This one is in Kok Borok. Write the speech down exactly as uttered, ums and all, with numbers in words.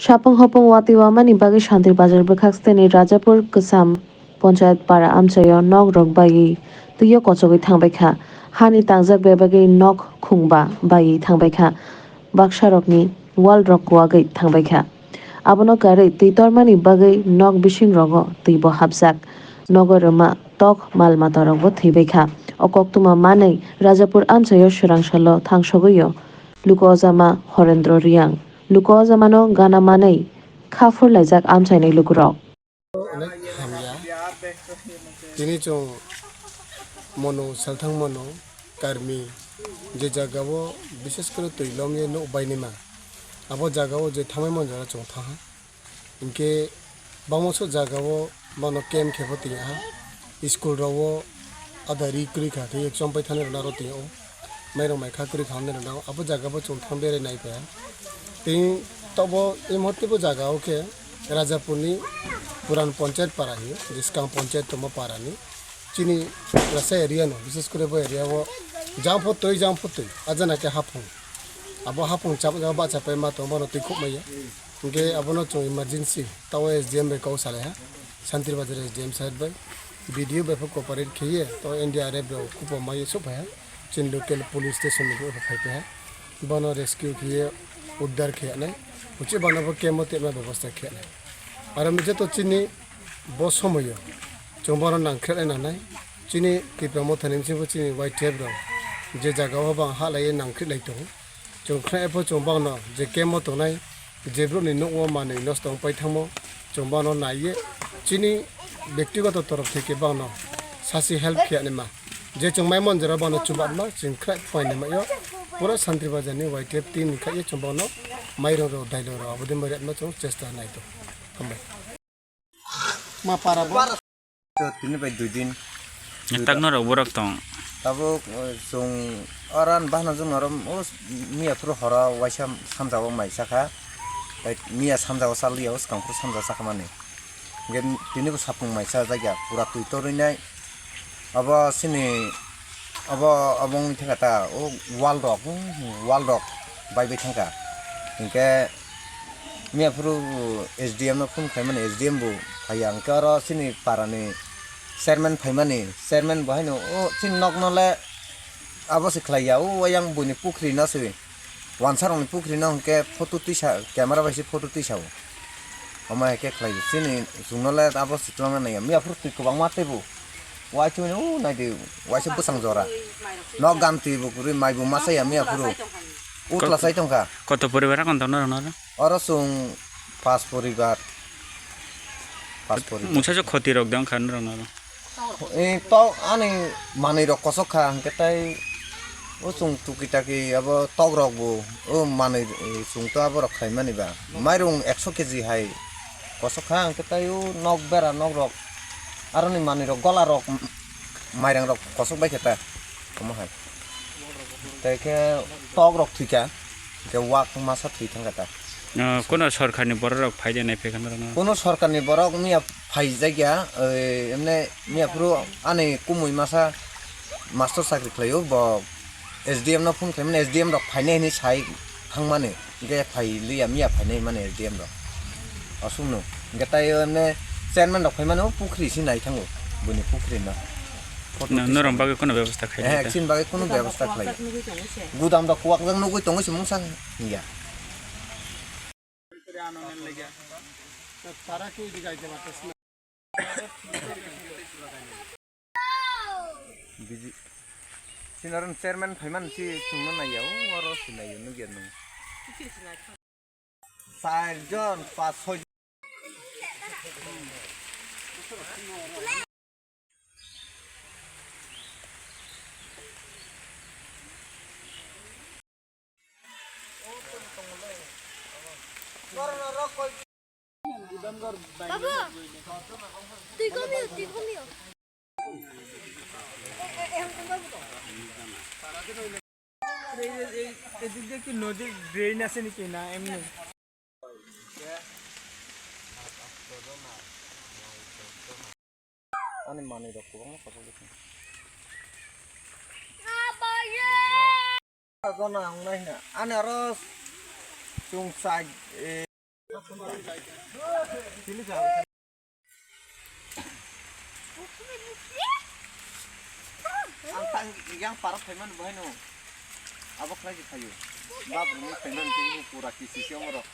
Sapung hopung watwi wamani bagwi Shantir Bazar bwkhak steni Rajapur Kwcham Ponchayat Para amchaio nok rok baiwi twio kochogwi thangbaikha. Hani tangjak bebagwi nok khungba baiwi thangbaikha. Baksarokni wall rok kuwagwi thangbaikha. Abono karwi twi tormani bagwi nok bising rogo twibo hapjak. Nogo rwma tok mal mata rokbo thwibaikha. O koktwma manwi Rajapur amchaio swrang salo thangsogwio luku ojama Horendro Riang. Luku ojamano gana manwi kha phurlaijak amchaini lukurok. Onek hamya. Tini chwng mono selthang mono karmi je jagao bishes kore twi lomye nuk bainima. Abo jagao je thangwi manjora chwng thaha. Hinkhe bangma sok jagao bono camp khe bo twiha. School rogo ada ri kwrwi kha khe chompai thani rwna ro twiyo. Mairok mai kha kwrwi kha hwnwi rwna abo jagao chwng thang berai nai phaia. Tei tobo ei muhurte bo jagao khe Rajapurni Puran Ponchayat Para hinwi, je swkang ponchayat tongma parani. Chini rasa area no, bishes kore bo area o jang pho twi, jang pho twi, ajana khe haphung. Abo haphung chap-, jang bacha pai ma tong bono twi khuk maya. Hinkhe abono chwng emergency, tao S D M bai kok salai ha. Shantir Bazar S D M saheb bai, B D O bai pho cooperate khiye, tao N D R F rok kupo mai sok phai ha. Chini local police station ni bo phai phai ha. Bono rescue khiye uddar khiya nai. Uchi bono bo camp o tebna bebosta khiya nai. Aro mije to chini bo somoyo chwng bono nangkhe nai nanai. Chini Tipra Motha ni bisingo chini Y T F rok je jaga o bang ha lai nangkhe lai tongo. Chwng khna epho chwng bangno je camp o tongnai, je borokni nukgo manwi nosto wng pai thangmo, chwng bangno naiye chini bektigoto torof theke bangno sasi help khiya nima. Je chwng mai monjora bangno chubatma chwng khna phuaini maio. Pura Santri Bazar ni Y T F team ni khaiye chwng bangno mairung rok dailung rok abodin bai retma chwng chesta nai to. Hambai. Ma para bo. To tini bai dui din. Takno rok borok tong. Tabuk, eh, chwng oran bahna jwng norom o miya phuru horo waisa samjao mai sakha. Tai miya samjao saliya o swkang phuru samjao sakha mani. Hinkhe tini bo sapung mai sa jakya pura twi torwi nai. Abo sini Abo, abo wng thangkha ta, o wall rok, hmm, wall rok bai bai thangkha. Hinkhe miya phuru S D M no phone khaimani, S D M bo phaiya. Hinkhe oro chini parani chairman phaimani, chairman bo haino o chini nokno le abo se khlaiya, o yang buini pukhri no se. Wansarokni pukhri no hwnkhe photo tisa, camera bai se photo tisa o. Omo hai khe khlai o. Chini chwngno le abo se twlangna naiya. Miya phuru twi kwbangma teibo. Uaisukmani o naidi, uaisuk bwsang jora. Nok gam twi bo kwrwi, mai bo masa ya miya phuru. Utla sai tongkha. Koto poribar kon tongno rwno? Oro chwng pas poribar. Pas poribar. Mungsa se khoti rok de wngkha norok no. Eh, to ani manwi rok kosok kha, hwnkhe tai o chwng tuki taki abo tok rok bo, o manwi, eh, chwng to abo rok khaimani ba. Mairung ekso keji hai kosok kha, hwnkhe tai o nok bera nok rok, aroni manwi rok gola rok, mairang rok kosok bai khe ta, omo hai. Tai khe tok rok thwi kha. Hwnkhe wak masa thwi thangkha ta. Ah, kono sorkarni borok rok phai de nai phaikha norok no? Kono sorkarni borok miya phaijakya, eh, emne miya phuru ani kumui masa master chakri khlaio, bo S D M no phone khlaimani, S D M rok phainai hinwi sai thangmani, hwnkhe phai liya, miya phainai mani S D M rok. Aswkno. Hwnkhe tai emne chairman rok phaimani o pukhri se nai thango, buini pukhri no. Photo No, tisa norok bagwi kono bebosta khai Eh, nai ta? Chini bagwi kono bebosta khlai. Gudam rok kuwak jak nugwi tongwi se mungsa ya. Biji. Sinaron chairman phaiman si chwngno naiya, o oro si naiya, nukya nung. Char jon, pas, soi jon. Babu, twi komio, twi komio. এই যে, এই, এদিক দিয়ে কি নদীর ড্রেন আছে নাকি? না, এমনি। Ani manwi rok kwbangma kotor bwskango. Jona ang nai hwna. Ani aro chwng chai, eh. Ang ta yang parok phaimani bahai no. Abo khlai se phaio. Bab ni phaimani tei pura kisi se omorok.